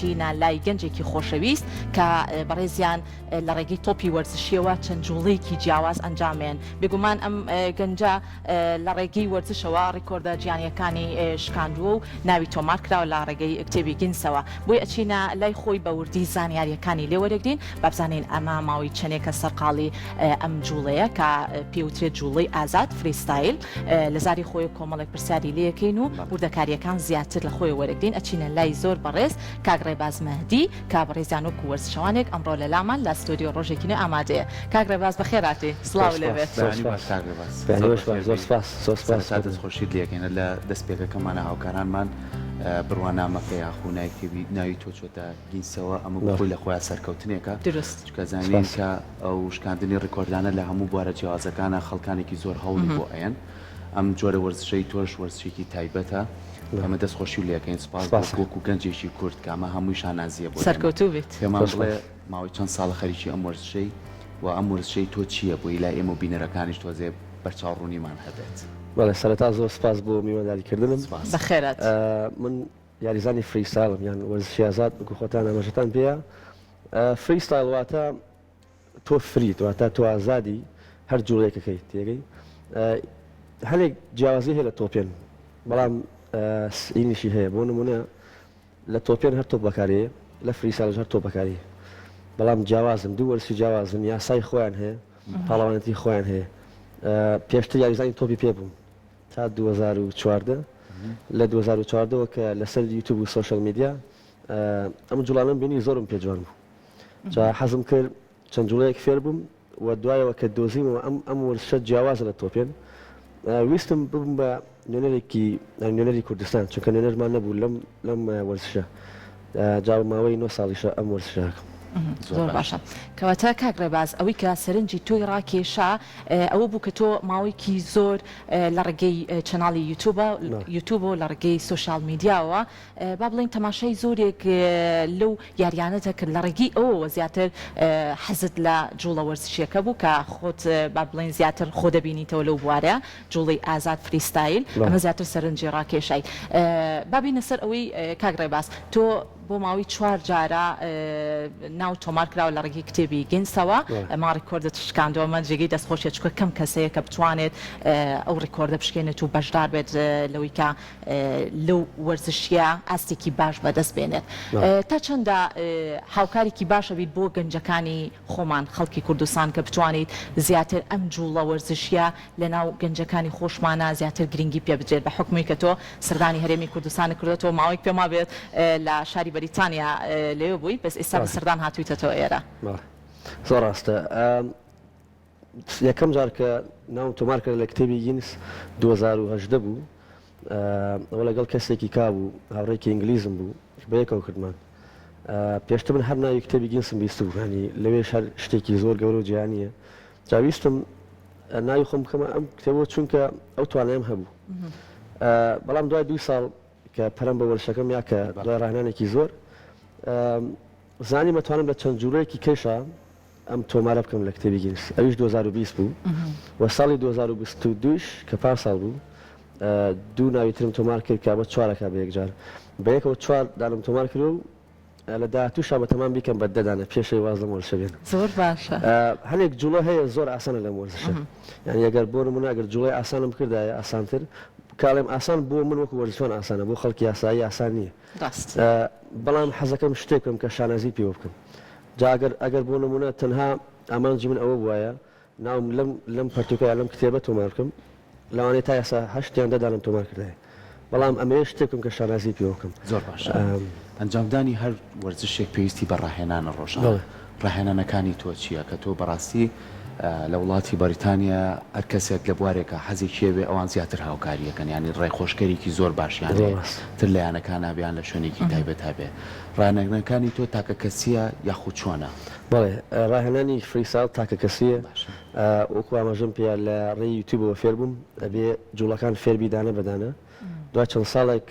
ئەچینە لای گەنجێکی خۆشەویست کە بەڕێزیان لە ڕێگەی تۆپی وەرزشیەوە چەند جوڵەیەکی جیاواز ئەنجامێن بێگومان ئەم گەنجە لە ڕێگەی وەرزشەوە ڕیکۆردە جیهانیەکانی شکاندووە و ناوی تۆمار کراوە لە ڕێگەی کتێبی گینسەوە بۆیە ئەچینە لای خۆی بە وردی زانیاریەکانی لێ وەرەگرین با بزانین ئەمە ماوەی چەنێکە سەرقاڵی ئەم جوڵەیە کە پێوترێت جوڵەی ئازاد freestyle لە زاری خۆی کۆمەڵێک پرسیاری لێکەین و وردەکاریەکان زیاتر لە خۆی وەرەگرین ئەچینە لای زۆر بەڕێز کاک ڕێباز مەهدی کە بەڕێزیان وەکو وەرزشەوانێک ئەمڕۆ لە لامان لە ستۆدیۆ ڕۆژێکی نوێ ئامادەیە. کاک ڕێباز بەخێرهاتی، سڵاو لێ بێت. بەیانی باش کاک ڕێباز. زۆر بەخێر بێی. سەرەتا دەستخۆشیت لێ ئەکەین لە دەستپێکەکەمانە هاوکارانمان بڕوانامەکە یاخو ناوی کتێبی ناوی تۆ چۆتە گینسەوە ئەمە بۆ خۆی لە خۆیا سەرکەوتنێکە دروست. چونکە زانین کە ئەو شکاندنی ڕیکۆردانە لە هەموو بوارە جیاوازەکانە خەڵکانێکی زۆر هەوڵی بۆ ئەیەن. ئەم جۆرە وەرزشەی تۆش وەرزشێکی تایبەتە ئێمە دەست خۆشی لێکەین سوپاس بۆ وەکو گەنجێکی کورد کە ئەمە هەمووی شانازیە بۆ ئێمە سەرکەوتوو بیت. پێمان بڵێ ماوەی چەند ساڵە خەریکی ئەم وەرزشەی و ئەم وەرزشەی تۆ چییە بۆی لای ئێمە و بینەرەکانیش تۆزێ بەرچاو ڕوونیمان هەبێت. بەڵێ سەرەتا زۆر سوپاس بۆ میوانداری کردنم. سوپاس. بەخێرات. من یاریزانی freestyle م یان وەرزشی ئازاد وەکو خۆتان ئاماژەتان پێیە freestyle واتە تۆ free یت واتە تۆ ئازادی هەر جوڵەیەک ئەکەیت تێگەی هەنێک جیاوازی هەیە لە تۆپێن بەڵام سینیشی هەیە بۆ نمونە لە تۆپێن هەر تۆپ بەکارێ لە freestyle ش هەر تۆپ بەکاری بەڵام جیاوازن دوو وەرزشی جیاوازن یاسای خۆیان هەیە پاڵەوانێتی خۆیان هەیە پێشتر یاریزانی تۆپی پێ بووم تا 2014 لە 2014ەوە کە لەسەر یوتیوب و social media ئەم جوڵانەم بینی زۆرم پێ جوان بوو جا حەزم کرد چەند جوڵەیەک فێر بووم و دوایەوە کە دۆزیمەوە ئەم ئەم وەرزشە جیاوازە لە تۆپێن ویستم ببم بە نوێنەرێکی نوێنەری کوردستان چونکە نوێنەرمان نەبوو لەم لەم وەرزشە جا ماوەی نۆ ساڵیشە ئەم وەرزشە ئەکەم. زۆر باشە کەواتە کاک ڕێباز ئەوەی کە سەرنجی تۆی ڕاکێشا ئەوە بوو کە تۆ ماوەیەکی زۆر لە ڕێگەی channel ی یوتوبە یوتوبەوە لە ڕێگەی social media وە با بڵێین تەماشای زۆرێک لەو یاریانەت ئەکرد لە ڕێگەی ئەوەوە زیاتر حەزت لە جوڵە وەرزشیەکە بوو کە خۆت با بڵێین زیاتر خۆ دەبینیتەوە لەو بوارە جوڵەی ئازاد freestyle ئەمە زیاتر سەرنجی ڕاکێشای با بینە سەر ئەوەی کاک ڕێباز تۆ بۆ ماوەی چوار جارە ناو تۆمار کراوە لە ڕێگەی کتێبی گینسەوە ئەمە ڕیکۆردت شکاندووە ئەمە جێگەی دەستخۆشیە چونکە کەم کەس هەیە کە بتوانێت ئەو ڕیکۆردە بشکێنێت و بەشدار بێت لەوەی کە لەو وەرزشیە ئاستێکی باش بەدەست بێنێت تا چەندە هاوکارێکی باش ئەبیت بۆ گەنجەکانی خۆمان خەڵکی کوردستان کە بتوانیت زیاتر ئەم جوڵە وەرزشیە لەناو گەنجەکانی خۆشمانا زیاتر گرنگی پێ بدرێت بە حوکمی کە تۆ سەردانی هەرێمی کوردستانت کردۆتەوە ماوەیەک پێم وابێت لە شاری بەریتانیا لەوێ بووی بەس ئێستا بە سەردان هاتوویتەتەوە ئێرە. زۆر ڕاستە. یەکەم جار کە ناوم تۆمار کرد لە کتێبی گینس 2018 بوو ئەوە لەگەڵ کەسێکی کا بوو هاوڕێکی ئینگلیزم بوو بەیەکەوە کردمان پێشتر من هەر ناوی کتێبی گینسم بیست بوو هەنی لەوێش هەر شتێکی زۆر گەورە و جیهانیە جا ویستم ناوی خۆم بکەمە ئەم کتێبەوە چونکە ئەو توانایم هەبوو بەڵام دوای دوو ساڵ کە پەرم بە وەرزشەکەم یا کە دوای ڕاهێنانێکی زۆر زانیم ئەتوانم لە چەند جوڵەیەکی کەشا ئەم تۆمارە بکەم لە کتێبی گینس ئەویش 2020 بوو و ساڵی 2022 کە پار ساڵ بوو دوو ناوی ترم تۆمار کرد کە بە چوارەکە بە یەکجار بە یەکەوە چوار دانم تۆمار کرد و لە داهاتووشا بە تەمام بیکەم بە دە دانە پێشەوەی واز لەم وەرزشە بێنم. زۆر باشە. هەنێک جوڵە هەیە زۆر ئاسانە لەم وەرزشە یانی ئەگەر بۆ نمونە ئەگەر جوڵەی ئاسانم بکردایە ئاسانتر کە ئەڵێم ئاسان بۆ من وەکو وەرزشوان ئاسانە بۆ خەڵکی ئاسایی ئاسان نییە ڕاست. بەڵام حەزەکەم شتێک بکەم کە شانازی پێوە بکەم جا ئەگەر ئەگەر بۆ نمونە تەنها ئامانجی من ئەوە بوایە ناوم لەم لەم پەرتوکە یا لەم کتێبە تۆمار بکەم لەوانەیە تا ئێستا هەشت یان دە دانەم تۆمار کردایە بەڵام ئەمەوێ شتێک بکەم کە شانازی پێوە بکەم. زۆر باشە ئەنجامدانی هەر وەرزشێک پێویستی بە ڕاهێنانە ڕۆژانە بەڵێ. ڕاهێنانەکانی تۆ چییە کە تۆ بەڕاستی لە وڵاتی بەریتانیا هەر کەسێک لە بوارێکا حەزێکی هەبێ ئەوان زیاتر هاوکاری ئەکەن یانی ڕێخۆشکەرێکی زۆر باشیان زۆر هەیە ڕاستە. تر لە یانەکانا بێ یان لە شوێنێکی تایبەت هەبێ ڕاهێنانەکانی تۆ تاکە کەسییە یاخود چۆنە؟ بەڵێ ڕاهێنانی freestyle تاکە کەسییە باشە. وەکو ئاماژەم پێیا لە ڕێی یوتیوبەوە فێر بووم ئەبێ جوڵەکان فێربی دانە بە دانە دوای چەند ساڵێک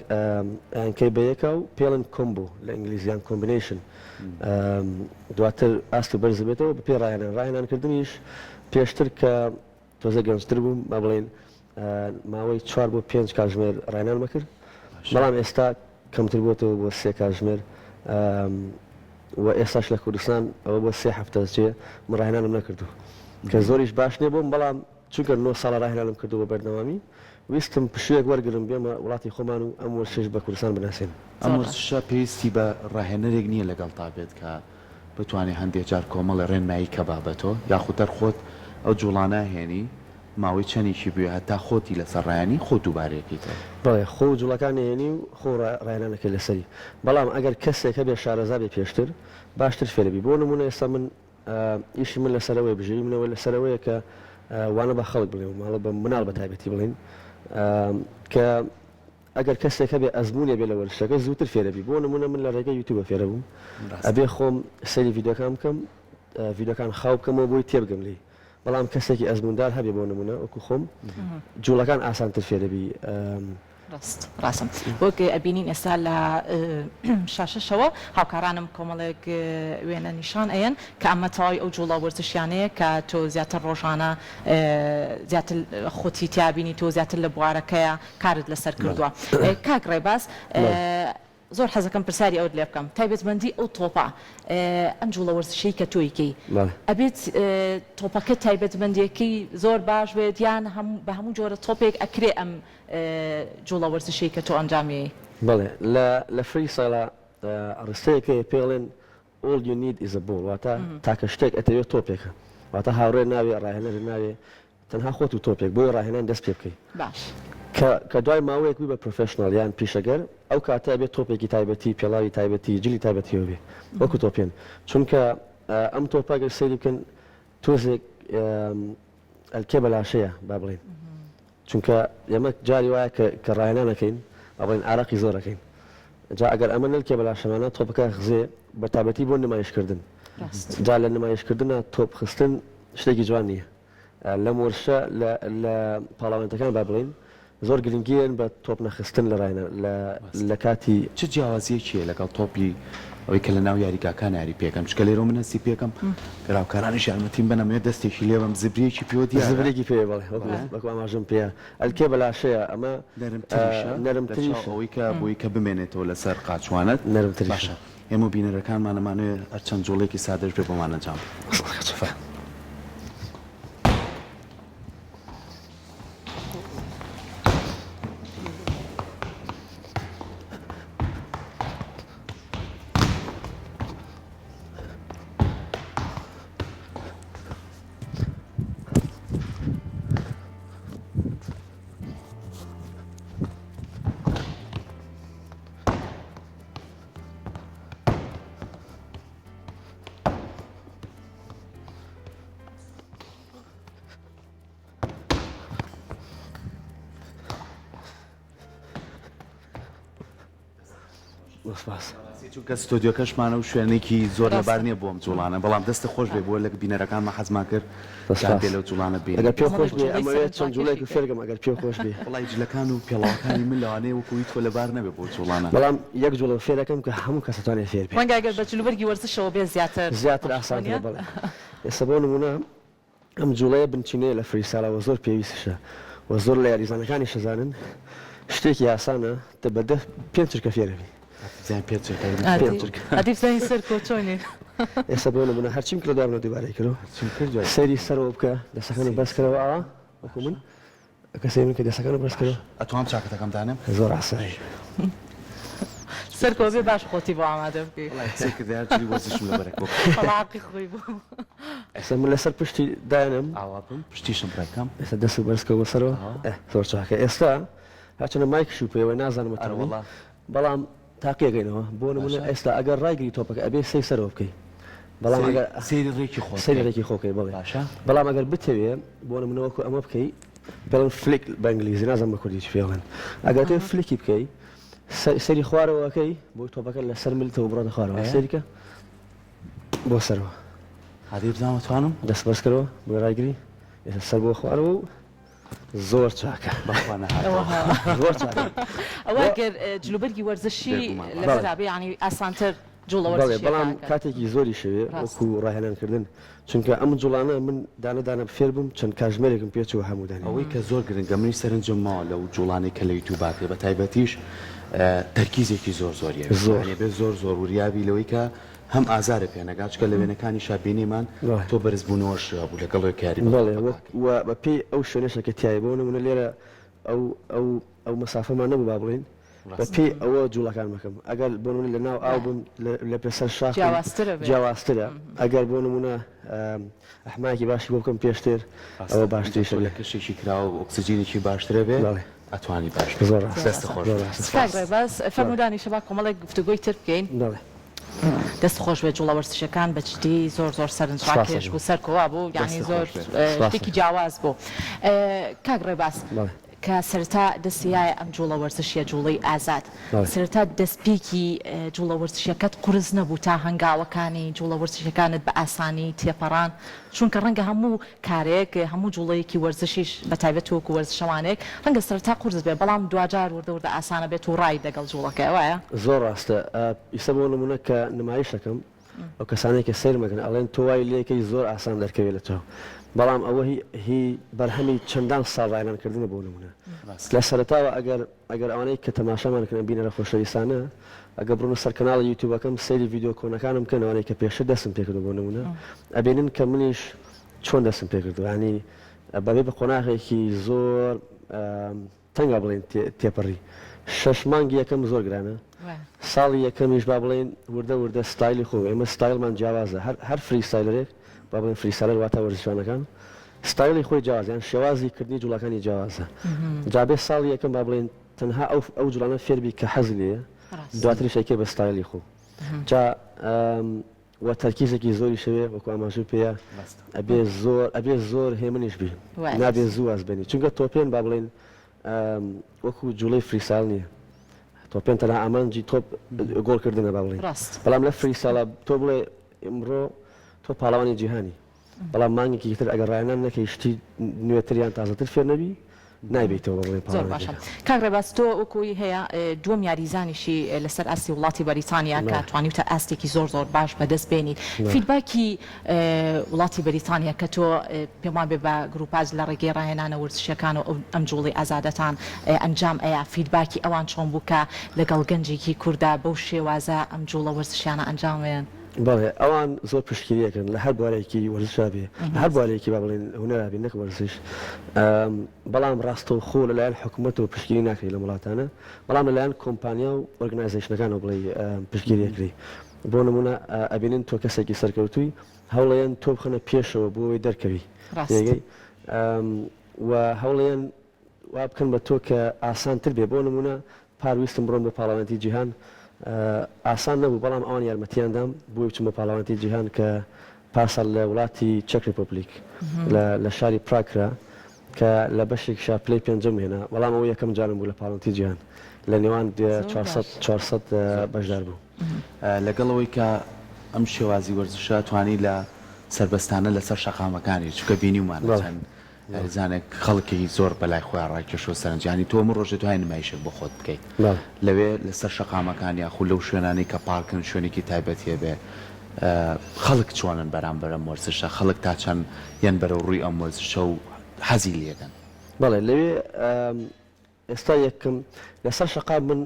ئەیانکەی بە یەکا و پێڵن combo لە ئینگلیزی یان combination دواتر ئاست و بەرز بێتەوە بەپێی ڕاهێنان ڕاهێنان کردنیش پێشتر کە تۆزە گەنجتر بووم با بڵێین ماوەی چوار بۆ پێنج کاتژمێر ڕاهێنانم ئەکرد بەڵام ئێستا کەمتر بۆتەوە بۆ سێ کاتژمێر. و ئێستاش لە کوردستان ئەوە بۆ سێ هەفتە دەچێ من ڕاهێنانم نەکردوو کە زۆریش باش نییە بۆم بەڵام چونکە نۆ ساڵە ڕاهێنانم کردووە بە بەردەوامی ویستم پشوویەک وەرگرم بێمە وڵاتی خۆمان و ئەم وەرزشەش بە کوردستان بناسێنم. ئەم وەرزشە پێویستی بە ڕاهێنەرێک نییە لەگەڵتا بێت کە بتوانێ هەندێ جار کۆمەڵێ ڕێنمایی کە با بە تۆ یاخود هەر خۆت ئەو جوڵانە ئەهێنی ماوەی چەنێکی بوێ هەتا خۆتی لەسەر ڕایەنی خۆت دووبارەی ئەکەیتەوە. بەڵێ خۆ جوڵەکان ئەهێنی و خۆ ڕاهێنانەکەی لەسەری بەڵام ئەگەر کەسێک هەبێ شارەزا بێ پێشتر باشتر فێرەبی بۆ نمونە ئێستا من ئیشی من لەسەرەوەیە بژێوی منەوە لەسەرەوەیە کە وانە بە خەڵک بڵێم ماڵە بە مناڵ بە تایبەتی بڵین کە ئەگەر کەسێک هەبێ ئەزموونێ بێ لە وەرزشەکە زووتر فێرەبی بۆ نمونە من لە ڕێگەی یوتیوبە فێرە بووم ئەبێ خۆم سەیری ڤیدیۆکان بکەم ڤیدیۆکان خاو بکەمەوە بۆی تێبگەم لێی بەڵام کەسێکی ئەزمووندار هەبێ بۆ نمونە وەکو خۆم جوڵەکان ئاسانتر فێرەبی. ڕاست ڕاستە وەک ئەبینین ئێستا لە شاشەشەوە هاوکارانم کۆمەڵێک وێنە نیشان ئەیەن کە ئەمە تەواوی ئەو جوڵە وەرزشیانەیە کە تۆ زیاتر ڕۆژانە زیاتر خۆتی تیا بینی تۆ زیاتر لە بوارەکەیە کارت لەسەر کردووە کاک ڕێباز زۆر حەزەکەم پرسیاری ئەوت لێ بکەم تایبەتمەندی ئەو تۆپە ئەم جوڵە وەرزشیەی کە تۆی کەی ئەبێت تۆپەکە تایبەتمەندیەکەی زۆر باش بێت یان بە هەموو جۆرە تۆپێک ئەکرێ ئەم جوڵە وەرزشیەی کە تۆ ئەنجامی ئەی؟ بەڵێ لە لە freestyle ا ڕستەیەک هەیە پێی ئەڵێن All you need is a ball واتە تاکە شتێک ئەتەوێ تۆپێکە واتە هاوڕێ ناوێ ڕاهێنەرت ناوێ تەنها خۆت و تۆپێک بۆیە ڕاهێنان دەست پێ بکەی باش. کە کە دوای ماوەیەک بووی بە professional یان پیشەگەر ئەو کاتە ئەبێ تۆپێکی تایبەتی پێڵاوی تایبەتی جلی تایبەتیەوە بێ وەکو تۆپێن چونکە ئەم تۆپە گەر سەیری بکەن تۆزێک ئەلکێ بە لاشەیە با بڵێین چونکە ئێمە جاری وایە کە کە ڕاهێنان ئەکەین با بڵێین ئارەقی زۆر ئەکەین جا ئەگەر ئەمە نەلکێ بە لاشەمانە تۆپەکە ئەخزێ بە تایبەتی بۆ نمایشکردن جا لە نمایشکردنا تۆپ خستن شتێکی جوان نییە لەم وەرشە لە لە پاڵاوێنتەکان با بڵێین زۆر گرنگییان بە تۆپ نەخستن لە ڕاهێنان لە لە کاتی چ جیاوازیەکی هەیە لەگەڵ تۆپی ئەوەی کە لەناو یاریگاکان یاری پێکەن چونکە لێرەوە من هەستی پێکەم گەر هاوکارانیش یارمەتیم بەن ئەمەوێت دەستێکی لێ بەم زبریەکی پێوە دیارە زبرێکی پێیە بەڵێ وەکو وەکو ئاماژەم پێیە ئەلکێ بە لاشەیە ئەمە نەرمتریشە لە نەرمتریشە چاو ئەوەی کە بۆی کە بمێنێتەوە لەسەر قاچوانت نەرمتریشە باشە ئێمە و بینەرەکانمان ئەمانەوێت هەر چەند جوڵەیەکی سادەش بێ بۆمان ئەنجام بدەن. سپاس. چونکە ستۆدیۆکەشمانە و شوێنێکی زۆر لەبار نییە بۆ ئەم جوڵانە بەڵام دەستت خۆش بێ بۆ لە بینەرەکانمان حەزمان کرد جار بێ لەو جوڵانە بینن. ئەگەر پێ خۆش بێ ئەمەوێت چەند جوڵەیەک فێرکەم ئەگەر پێ خۆش بێ. وەڵای جلەکان و پێڵاوەکانی من لەوانەیە وەکو هی تۆ لەبار نەبێ بۆ جوڵانە. بەڵام یەک جوڵە فێرەکەم کە هەموو کەس ئەتوانێ فێر بێ. ڕەنگە ئەگەر بە جلوبەرگی وەرزشەوە بێ زیاتر زیاتر ئاسانترە بەڵێ ئێستا بۆ نموونە ئەم جوڵەیە بنچینەیە لە freestyle ا وە زۆر پێویستیشە وە زۆر لە یاریزانەکانیش ئەزانن شتێکی ئاسانە تە بە دە پێنج چرکە فێرەبی. بزانین پێنج چرکە پێنج چرکە. ئەدی بزانین سەرکۆ چۆنی. ئێستا بۆ نمونە هەرچیم کرد دوای منە دووبارەی کەرەوە هەرچیم کرد دوای سەیری سەرەوە بکە دەستەکانت بەرز کەرەوە ئاوا وەکو من ئەکە سەیری من کە دەستەکانت بەرز کەرەوە. ئەتوام چاکەتەکەم دانێم؟ زۆر ئاسایی. سەرکۆ بێ باش خۆتی بۆ ئامادە بکەی. وەڵای قسەی کردە هەر جلی وەرزشم لەبەرە کۆ. وەڵا حەقی خۆی بوو. ئێستا من لەسەر پشتی دانێم. ئاوا بم پشتیشم ڕێکەم. ئێستا دەستت بەرز کەوە بۆ سەرەوە. ئێ زۆر چاکە ئێستا هەرچەندە مایکیش و پێوە نازانم ئەتوانی بەڵام تاقیەکەینەوە بۆ نمونە ئێستا ئەگەر ڕایگری تۆپەکە ئەبێ سەی سەرەوە بکەی بەڵام ئەگەر سەیری ڕێکی خۆ سەیری ڕێکی خۆ بکەی بەڵێ باشە بەڵام ئەگەر بتەوێ بۆ نمونە وەکو ئەمە بکەی پێڵن flick بە ئینگلیزی نازانم بە کوردی چی پێڵێن ئەگەر تۆ flick ی بکەی سەری خوارەوەکەی بۆی تۆپەکە لەسەر ملتەوە بڕۆتە خوارەوە سەیری کە بۆ سەرەوە هادی بزانم توانم دەست بەرز کەرەوە بۆی ڕایگری ئێستا سەر بۆ خوارەوە و زۆر چاکە. بەخوا نەهاتەوە. زۆر چاکە. ئەوە گەر جلوبەرگی وەرزشی لەبەرا بێ یانی ئاسانتر جوڵە وەرزشیەکە بەڵام کاتێکی زۆری شەوێ وەکو ڕاهێنان کردن چونکە ئەم جوڵانە من دانە دانە فێر بووم چەند کاژمێرێکم پێ چووە هەموو دانەیەک. ئەوەی کە زۆر گرنگە منیش سەرنجم ماوە لەو جوڵانەی کە لە یوتوبا کرێ بە تایبەتیش. تەرکیزێکی زۆر زۆری ئەوێ زۆر. یانی ئەبێ زۆر زۆر وریا بی لەوەی کە هەم ئازارت پێ نەگا چونکە لە وێنەکانیشا بینیمان تۆ بەرزبوونەوەش هەبوو لەگەڵ ئەوەی کە یاری بە بەڵێ تۆپەکە وەک ئەکەی. و بە پێی ئەو شوێنەشە کە تیایە بۆ نموونە لێرە ئەو ئەو ئەو مەسافەمان نەبوو با بڵێین بە ڕاستە. پێی ئەوە جووڵەکان بکەم ئەگەر بۆ نموونە لە ناو ئاو بم لە لە لەسەر شاخ بم جیاوازترە بێ. جیاوازترە ئەگەر بۆ نموونە ئەحمایەکی باشی بۆ بکەم پێشتر ڕاستە ئەوە ئینجا باشتریشە تۆ بێ. لە کەشێکی کراوە و ئۆکسجینێکی باشترە بێ بەڵێ. ئەتوانی باش بی. زۆر ڕاستە دەست خۆش زۆر بێ. ڕاستە کاک سپاس. ڕێباز فەرموو بەڵێ. دانیشە با کۆمەڵێک گفتوگۆی تر بکەین. بەڵێ. دەست خۆش بێت جوڵە وەرزشیەکان بە جدی زۆر زۆر سەرنج سپاس ڕاکێش ئەکەم. بوو سەرکۆوا بوو یانی دەستت زۆر خۆش بێت. سپاس شتێکی ئەکەم. جیاواز بوو کاک ڕێباز بەڵێ. کە سەرەتا دەستی یایە ئەم جوڵە وەرزشیە جوڵەی ئازاد بەڵێ. سەرەتا دەستپێکی جوڵە وەرزشیەکەت قورس نەبوو تا هەنگاوەکانی جوڵە وەرزشیەکانت بە ئاسانی تێپەڕان چونکە ڕەنگە هەموو کارێک، هەموو جوڵەیەکی وەرزشیش بە تایبەت وەکو وەرزشەوانێک ڕەنگە سەرەتا قورس بێت بەڵام دواجار وردە وردە ئاسانە بێت و ڕایت لەگەڵ جوڵەکەی وایە؟ زۆر ڕاستە ئیستا بۆ نمونە کە نمایش ئەکەم ئەو کەسانەی کە سەیرم ئەکەن ئەڵێن تۆ وای لێکەی زۆر ئاسان دەرکەوێ لە چاو بەڵام ئەوە هی هی بەرهەمی چەندان ساڵ ڕاهێنان کردنە بۆ نمونە لە سەرەتاوە ئەگەر ئەگەر ئەوانەی کە تەماشامان کەن ئەم بینەرە خۆشەویستانە ئەگەر بڕۆنە سەر کەناڵی یوتیوبەکەم سەیری ڤیدیۆ کۆنەکانم بکەن ئەوانەی کە پێشتر دەستم پێکردوە بۆ نمونە ئەبینن کە منیش چۆن دەستم پێکردوە یانی بەبێ بە قۆناغێکی زۆر تەنگا بڵێین تێپەڕی شەش مانگی یەکەم زۆر گرانە ساڵی یەکەمیش با بڵێین وردە وردە ستایلی خۆ ئێمە ستایلمان جیاوازە هەر هەر freestyler ێک با بڵێن freestyler واتە وەرزشوانەکان ستایلی خۆی جیاوازە یان شێوازی کردنی جوڵەکانی جیاوازە جا بێ ساڵی یەکەم با بڵێین تەنها ئەو ئەو جوڵانە فێربی کە حەز لێیە دواتریش ئەیکەی بە ستایلی خۆ جا وە تەرکیزێکی زۆریش هەوێ وەکو ئاماژەو پێیە ئەبێ زۆر ئەبێ زۆر هێمنیش بی نابێ زوو واز بێنی چونکە تۆپێن با بڵێین وەکو جوڵەی freestyle نییە تۆپێن تەنها ئامانجی تۆپ گۆڵ کردنە با بڵێین بەڵام لە freestyle ا تۆ بڵێ ئمڕۆ تۆ پاڵەوانی جیهانی بەڵام مانگێکی تر ئەگەر ڕاهێنان نەکەی شتی نوێتر یان تازەتر فێر نەبی نایبەیتەوە بە بڵێی زۆر باشە پاڵەوانێتیەکە. کاک ڕێباز تۆ وەکو ئەوی هەیە دووەم یاریزانیشی لەسەر ئاستی وڵاتی بەریتانیا کە بەڵێ. توانیوتە ئاستێکی زۆر زۆر باش بەدەست بێنیت بەڵێ. feedback ی وڵاتی بەریتانیا کە تۆ پێم وابێ بە گروپاج لە ڕێگەی ڕاهێنانە وەرزشیەکان و ئەم جوڵەی ئازادەتان ئەنجام ئەیا feedback ی ئەوان چۆن بوو کە لەگەڵ گەنجێکی کوردا بەو شێوازە ئەم جوڵە وەرزشیانە ئەنجام ئەیەن؟ بەڵێ ئەوان زۆر پشتگیری ئەکەن لە هەر بوارێکی وەرزشا بێ لە هەر بوارێکی با بڵێین هونەرا بێ نەک وەرزش بەڵام ڕاستەوخۆ لەلایەن حکومەتەوە پشتگیری ناکرێ لەم وڵاتانە بەڵام لەلایەن کۆمپانیا و organization ەکانەوە بڵێی پشتگیری ئەکرێ بۆ نمونە ئەبینن تۆ کەسێکی سەرکەوتووی هەوڵەیەن تۆ بخەنە پێشەوە بۆ ئەوەی دەرکەوی ڕاست. تێگەی و هەوڵەیەن وا بکەن بە تۆ کە ئاسانتر بێ بۆ نموونە پار ویستم بڕۆم بۆ پاڵەوانێتی جیهان ئاسان نەبوو بەڵام ئەوان یارمەتیان دام بۆی بچم بۆ پاڵەوانێتی جیهان کە پارساڵ لە وڵاتی چەک Republic لە شاری پراگ کرا کە لە بەشێکیشا پلەی پێنجەم هێنا بەڵام ئەوە یەکەم جارم بوو لە پاڵەوانێتی جیهان لە نێوان 400 400 بەشدار بوو. لەگەڵ ئەوەی کە ئەم شێوازی وەرزشە توانی لە سەربەستانە لەسەر شەقامەکانی چونکە بینیومانە چەند یاریزانێک خەڵکی زۆر بەلای خۆیان ڕاکێشوە سەرنج یانی تۆ هەموو ڕۆژێ توانی نمایشێک بۆ خۆت بکەیت لەوێ لەسەر شەقامەکان یاخو لەو شوێنانەی کە پارکن شوێنێکی تایبەتیە بێ خەڵک چۆنن بەرامبەر ئەم وەرزشە خەڵک تا چەند یەن بەرەو ڕووی ئەم وەرزشە و حەزی لێکەن؟ بەڵێ لەوێ ئێستا یەکەم لەسەر شەقام من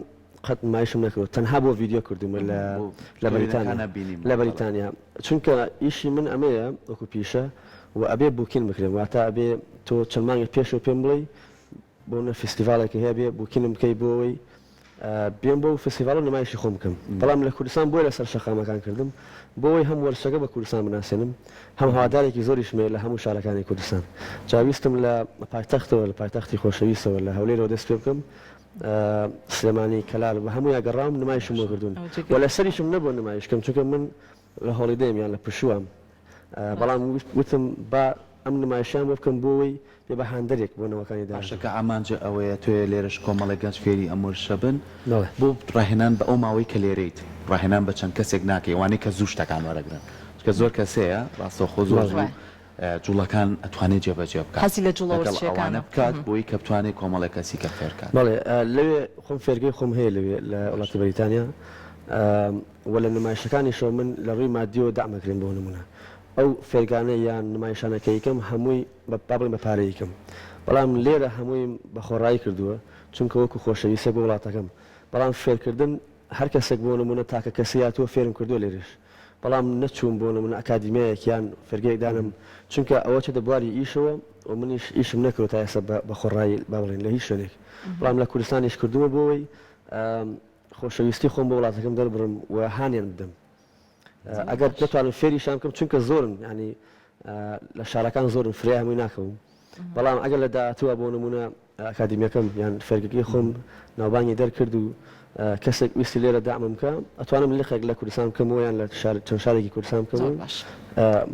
قەت نمایشم نەکردوە تەنها بۆ ڤیدیۆ کردومە لە لە بەریتانیا لە بەریتانیا چونکە ئیشی من ئەمەیە وەکو پیشە و ئەبێ booking بکرێم واتە ئەبێ تۆ چەند مانگێک پێشەوە پێم بڵێی بۆ نە فیستیڤاڵێک هەیە بێ booking م بکەی بۆ ئەوەی بێم بۆ فستیڤاڵ و نمایشی خۆم بکەم بەڵام لە کوردستان بۆیە لەسەر شەقامەکان کردم بۆ ئەوەی هەم وەرزشەکە بە کوردستان بناسێنم هەم هەوادارێکی زۆریشم هەیە لە هەموو شارەکانی کوردستان جا ویستم لە پایتەختەوە لە پایتەختی خۆشەویستەوە لە هەولێرەوە دەست پێ بکەم سلێمانی کەلار بە هەموویا گەڕاوم نمایشم بۆ کردوون و لەسەریشم نەبووە نمایش کەم چونکە من لە holiday م یان لە پشووام بەڵام وتم با ئەم نمایشیان بۆ بکەم بۆ ئەوەی بێ بە هاندەرێک بۆ نەوەکانی باشە داهاتوو. کە ئامانجە ئەوەیە تۆ لێرەش کۆمەڵێک گەنج فێری ئەم وەرزشە بن بەڵێ. بۆ ڕاهێنان بە ئەو ماوەی کە لێرەیت ڕاهێنان بە چەند کەسێک ناکەی ئەوانەی کە زوو شتەکان وەرەگرن چونکە زۆر کەس هەیە ڕاستەوخۆ زۆر بەڵێ. زوو جوڵەکان ئەتوانێ جێبەجێ بکات حەزی لە جوڵە لەگەڵ ئەوانە وەرزشیەکانە. بکات بۆی کە بتوانێ کۆمەڵێک کەسی کە فێر کات. بەڵێ لەوێ خۆم فێرگەی خۆم هەیە لەوێ لە وڵاتی باشە. بەریتانیا وە لە نمایشەکانیشەوە من لە ڕووی مادیەوە دەعم ئەکرێم بۆ نمونە ئەو فێرگانە یان نمایشانە کە ئەیکەم هەمووی با بڵێین بە پارە ئەیکەم بەڵام لێرە هەموویم بە خۆڕایی کردووە چونکە وەکو خۆشەویستیەک بۆ وڵاتەکەم. بەڵام فێرکردن هەر کەسێک بۆ نمونە تاکە کەسی هاتووە فێرم کردووە لێرەش بەڵام نەچووم بۆ نمونە ئەکادیمیایەک یان فێرگەیەک دانم چونکە ئەوە چێتە بواری ئیشەوە و منیش ئیشم نەکردوە تا ئێستا بە خۆڕایی با بڵێین لە هیچ شوێنێک بەڵام لە کوردستان ئیش کردوومە بۆ ئەوەی خۆشەویستی خۆم بۆ وڵاتەکەم دەربڕم و هانیان بدەم ئەگەر نەتوانم فێریشان بکەم چونکە زۆرن یانی لە شارەکان زۆرن فریا هەمووی ناکەوم بەڵام ئەگەر لە داهاتووە بۆ نمونە ئەکادیمیەکەم یان فێرگەکەی خۆم ناوبانگی دەرکرد و کەسێک ویستی لێرە دەعمم بکا ئەتوانم لقێک لە کوردستان بکەمەوە یان لە شار چەند شارێکی کوردستان بکەم و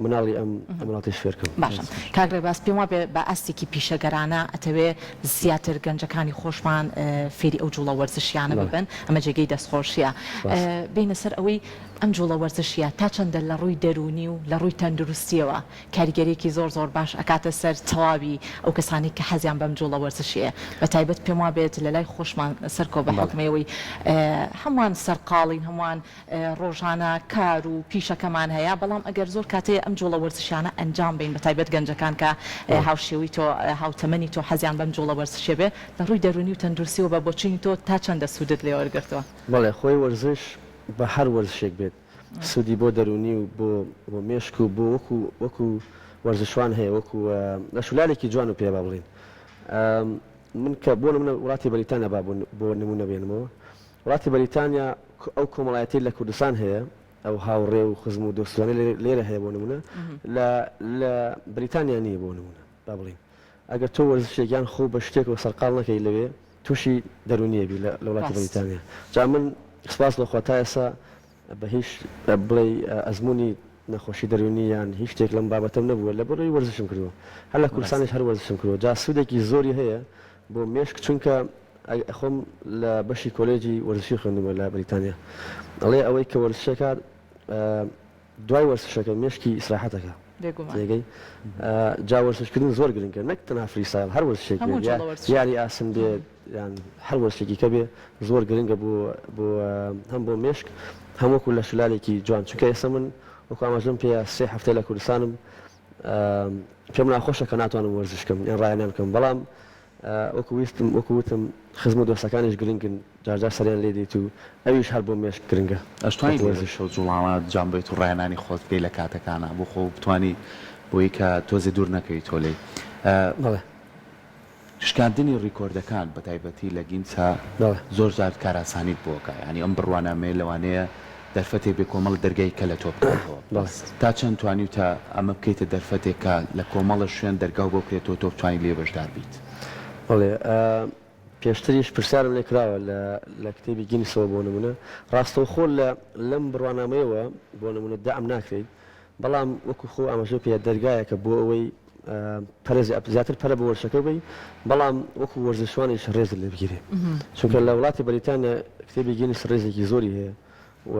مناڵی ئەم ئەم وڵاتەیش فێر کەم. باشە کاک ڕێباز پێم وابێ بە ئاستێکی پیشەگەرانە ئەتەوێ زیاتر گەنجەکانی خۆشمان فێری ئەو جوڵە وەرزشیانە ببن ئەمە جێگەی دەستخۆشیە بێینە سەر ئەوەی ئەم جوڵە وەرزشیە تا چەندە لە ڕووی دەروونی و لە ڕووی تەندروستیەوە کاریگەریەکی زۆر زۆر باش ئەکاتە سەر تەواوی ئەو کەسانەی کە حەزیان بەم جوڵە وەرزشیەیە بە تایبەت پێم وابێت لە لای خۆشمان سەرکۆ بە حوکمی ئەوەی هەمووان سەرقاڵین هەمووان ڕۆژانە کار و پیشەکەمان هەیە بەڵام ئەگەر زۆر کاتێ ئەم جوڵە وەرزشیانە ئەنجام بەین بە تایبەت گەنجەکان کە هاوشێوەی تۆ هاوتەمەنی تۆ حەزیان بەم جوڵە وەرزشیە بێ لە ڕووی دەروونی و تەندروستیەوە بە بۆچوونی تۆ تا چەندە سوودت لێ وەرگرتووە؟ بەڵێ خۆی وەرزش بە هەر وەرزشێک بێت سوودی بۆ دەروونی و بۆ بۆ مێشک و بۆ وەکو وەکو وەرزشوان هەیە وەکو لەشولارێکی جوان و پێ با بڵێین من کە بۆ نمونە وڵاتی بەریتانیا با بۆ نمونە بێنمەوە وڵاتی بەریتانیا ئەو کۆمەڵایەتی لە کوردستان هەیە ئەو هاوڕێ و خزم و دۆستانە لێرە هەیە بۆ نمونە لە لە بەریتانیا نییە بۆ نمونە با بڵێین ئەگەر تۆ وەرزشێک یان خۆ بە شتێکەوە سەرقاڵ نەکەی لەوێ تووشی دەروونی ئەبی لە وڵاتی بەریتانیا جا من سپاس بۆ خوا تا ئێستا بە هیچ بڵێی ئەزموونی نەخۆشی دەروونی یان هیچ شتێک لەم بابەتەم نەبووە لە بەرەوەی وەرزشم کردووە هەر لە کوردستانیش هەر وەرزشم کردووە جا سوودێکی زۆری هەیە بۆ مێشک چونکە خۆم لە بەشی کۆلێجی وەرزشی خوێندوومە لە بەریتانیا ئەڵێ ئەوەی کە وەرزشەکات دوای وەرزشەکە مێشکی ئیسراحەت ئەکا بێگومان. تێگەی جا وەرزش کردن زۆر گرنگە نەک تەنها freestyle هەر وەرزشێک هەموو بێت یا جۆڵە وەرزشێک. یاری ئاسن بێت یان هەر وەرزشێکی کە بێ زۆر گرنگە بۆ بۆ هەم بۆ مێشک هەم وەکو لەشولارێکی جوان چونکە ئێستا من وەکو ئاماژەم پێیا سێ هەفتەیە لە کوردستانم پێم ناخۆشە کە ناتوانم وەرزش کەم یان ڕاهێنان بکەم بەڵام وەکو ویستم وەکو وتم خزم و دۆستەکانیش گرنگن جار جار سەریان لێ دێیت و ئەویش هەر بۆ مێشک گرنگە ئەشتوانی وەکو لێرە وەرزش. شەو جوڵاوە ئەنجام بەیت و ڕاهێنانی خۆت بکەی لە کاتەکانا بۆ خۆ بتوانی بۆی کە تۆزێ دوور نەکەویتەوە لێی. بەڵێ. شکاندنی ڕیکۆردەکان بە تایبەتی لە گینسا بەڵێ. زۆر جار کارئاسانیت بۆ ئەکا یانی ئەم بڕوانامەیە لەوانەیە دەرفەتێک بێ کۆمەڵە دەرگای کە لە تۆ بکاتەوە. بەڵێ. تا چەند توانیوتە ئەمە بکەیتە دەرفەتێک کە لە کۆمەڵە شوێن دەرگاو بۆ بکرێتەوە تۆ بتوانی لێ بەشدار بیت؟ بەڵێ پێشتریش پرسیارم لێ کراوە لە لە کتێبی گینسەوە بۆ نموونە ڕاستەوخۆ لە لەم بڕوانامەیەوە بۆ نموونە دەعم ناکرێیت بەڵام وەکو خۆ ئاماژەو پێ دەرگایەکە بۆ ئەوەی پەرە زیاتر پەرە بە وەرزشەکە بەی بەڵام وەکو وەرزشوانیش ڕێزت لێ بگیرێ چونکە لە وڵاتی بەریتانیا کتێبی گینس ڕێزێکی زۆری هەیە و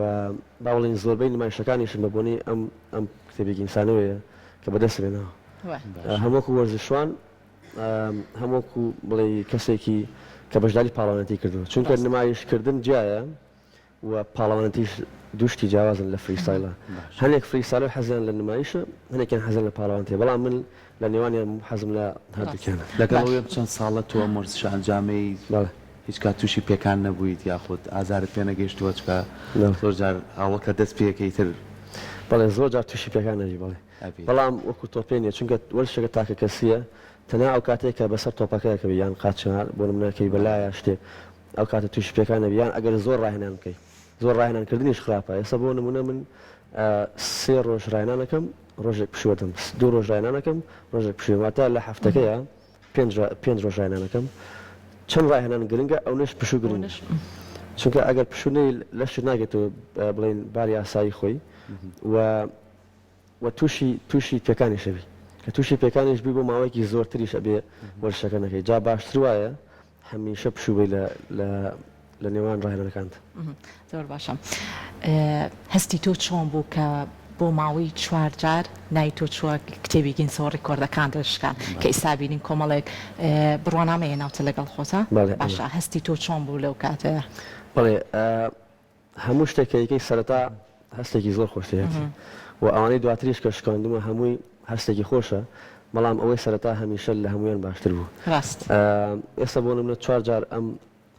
با بڵێین زۆربەی نمایشەکانیشم بە بۆنەی ئەم ئەم کتێبی گینسانەوەیە کە بەدەستم هێناوە هەم وەکو وەرزشوان هەم وەکو بڵێی کەسێکی کە بەشداری پاڵەوانێتی کردووە چونکە نمایشکردن جیایە و پاڵەوانێتیش دوو شتی جیاوازن لە freestyle ا هەنێک freestyler حەزیان لە نمایشە هەنێکیان حەزیان لە پاڵەوانێتیە بەڵام من لە نێوانیان حەزم لە هەردووکیانە. لەگەڵ ئەوەی ئەم چەند ساڵە تۆ ئەم وەرزشە ئەنجامەی هیچ کات تووشی پێکان نەبوویت یاخود ئازارت پێ نەگەیشتووە چونکە زۆر جار ئاوەڵ کە دەست پێ ئەکەی تر. بەڵێ زۆر جار تووشی پێکان ئەبی بەڵێ بەڵام وەکو تۆپێ نیە چونکە وەرزشەکە تاکە کەسیە تەنها ئەو کاتەیە کە بەسەر تۆپەکە ئەکەوی یان قاچە بۆ نمونە ئەکەوی بە لایە شتێک ئەو کاتە تووشی پێکان ئەبی یان ئەگەر زۆر ڕاهێنان بکەی زۆر ڕاهێنان کردنیش خراپە ئێستا بۆ نمونە من سێ ڕۆژ ڕاهێنان ئەکەم ڕۆژێک پشوو ئەدەم دوو ڕۆژ ڕاهێنان ئەکەم ڕۆژێک پشوو واتە لە هەفتەکەیا پێنج پێنج ڕۆژ ڕاهێنان ئەکەم چەند ڕاهێنان گرنگە ئەونەش پشوو گرنگە چونکە ئەگەر پشوو نەی لەشت ناگێتەوە بڵێین باری ئاسایی خۆی و و تووشی تووشی پێکانیش ئەبی کە تووشی پێکانیش بووی بۆ ماوەیەکی زۆرتریش ئەبێ وەرزشەکە نەکەی جا باشتر وایە هەمیشە پشوو بەی لە لە لە نێوان ڕاهێنانەکانت. زۆر باشە هەستی تۆ چۆن بوو کە بۆ ماوەی چوار جار ناوی تۆ چووە کتێبی گینسەوە ڕیکۆردەکان دەشکان کە ئیستا بینین کۆمەڵێک بڕوانامەیە ناوتە لەگەڵ خۆتا باشە هەستی تۆ چۆن بوو لەو کاتەیە؟ بەڵێ هەموو شتێک کە یکەی سەرەتا هەستێکی زۆر خۆش تێیەتی و ئەوانەی دواتریش کە شکاندومە هەمووی هەستێکی خۆشە بەڵام ئەوەی سەرەتا هەمیشە لە هەموویان باشتر بوو ڕاست. ئێستا بۆ نمونە چوار جار ئەم.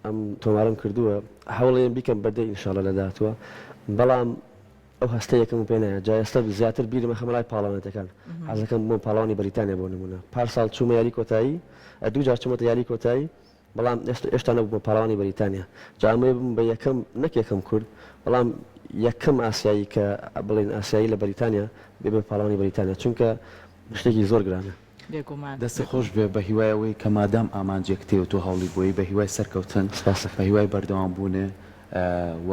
ئەم تۆمارم کردووە هەوڵێن بیکەم بەدەی ئینشاڵە لە داهاتووە بەڵام ئەو هەستە یەکەم پێ نایە جا ئێستا زیاتر بیرم ئەخەمە لای پاڵەوانێتەکان حەزەکەم بۆم پاڵەوانی بەریتانیا بۆ نمونە پار ساڵ چوومە یاری کۆتایی دوو جار چوومەتە یاری کۆتایی بەڵام ئێستا ئێشتا نەبوومە پاڵەوانی بەریتانیا جا ئەمەوێ ببم بە یەکەم نەک یەکەم کورد بەڵام یەکەم ئاسیایی کە بڵێن ئاسیایی لە بەریتانیا بێ بە پاڵەوانی بەریتانیا چونکە شتێکی زۆر گرانە. بێگومان. دەستت خۆش بێ بە هیوای ئەوەی کە مادام ئامانجێکت هەیە و تۆ هەوڵی بۆی بە هیوای سەرکەوتن سپاست. بە هیوای بەردەوام بوونێ و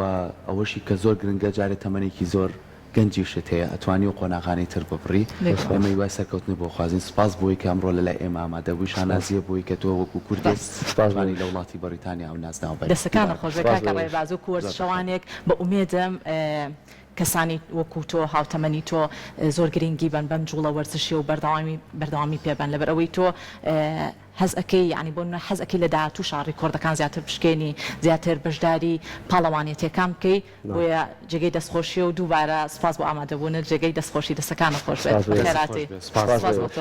ئەوەشی کە زۆر گرنگە جارێ تەمەنێکی زۆر گەنجیشت هەیە ئەتوانی ئەو قۆناغانەی تر ببڕی ئێمە هیوای سەرکەوتنت بۆ خوازین سوپاس بۆی کە ئەمڕۆ لەلای ئێمە ئامادە بووی شانازیە بۆی کە تۆ وەکو کوردێک توانی لە وڵاتی بەڕیتانیا ئەو نازناوە بەری دەستەکانت خۆش بێ کاکە ڕێباز وەکو وەرزشەوانێک بە ئومێدم کەسانی وەکو تۆ هاوتەمەنی تۆ زۆر گرنگی بەن بەم جوڵە وەرزشیە و بەردەوامی بەردەوامی پێ بەن لەبەر ئەوەی تۆ حەز ئەکەی یانی بۆ نمونە حەز ئەکەی لە داهاتووشا ڕیکۆردەکان زیاتر بشکێنی زیاتر بەشداری پاڵەوانێتیەکان بکەی بۆیە جێگەی دەستخۆشیە و دووبارە سوپاس بۆ ئامادەبوونت جێگەی دەستخۆشی دەستەکانت خۆش بێت سوپاس بۆ بەخێرهاتی سوپاس سوپاس بۆ تۆ.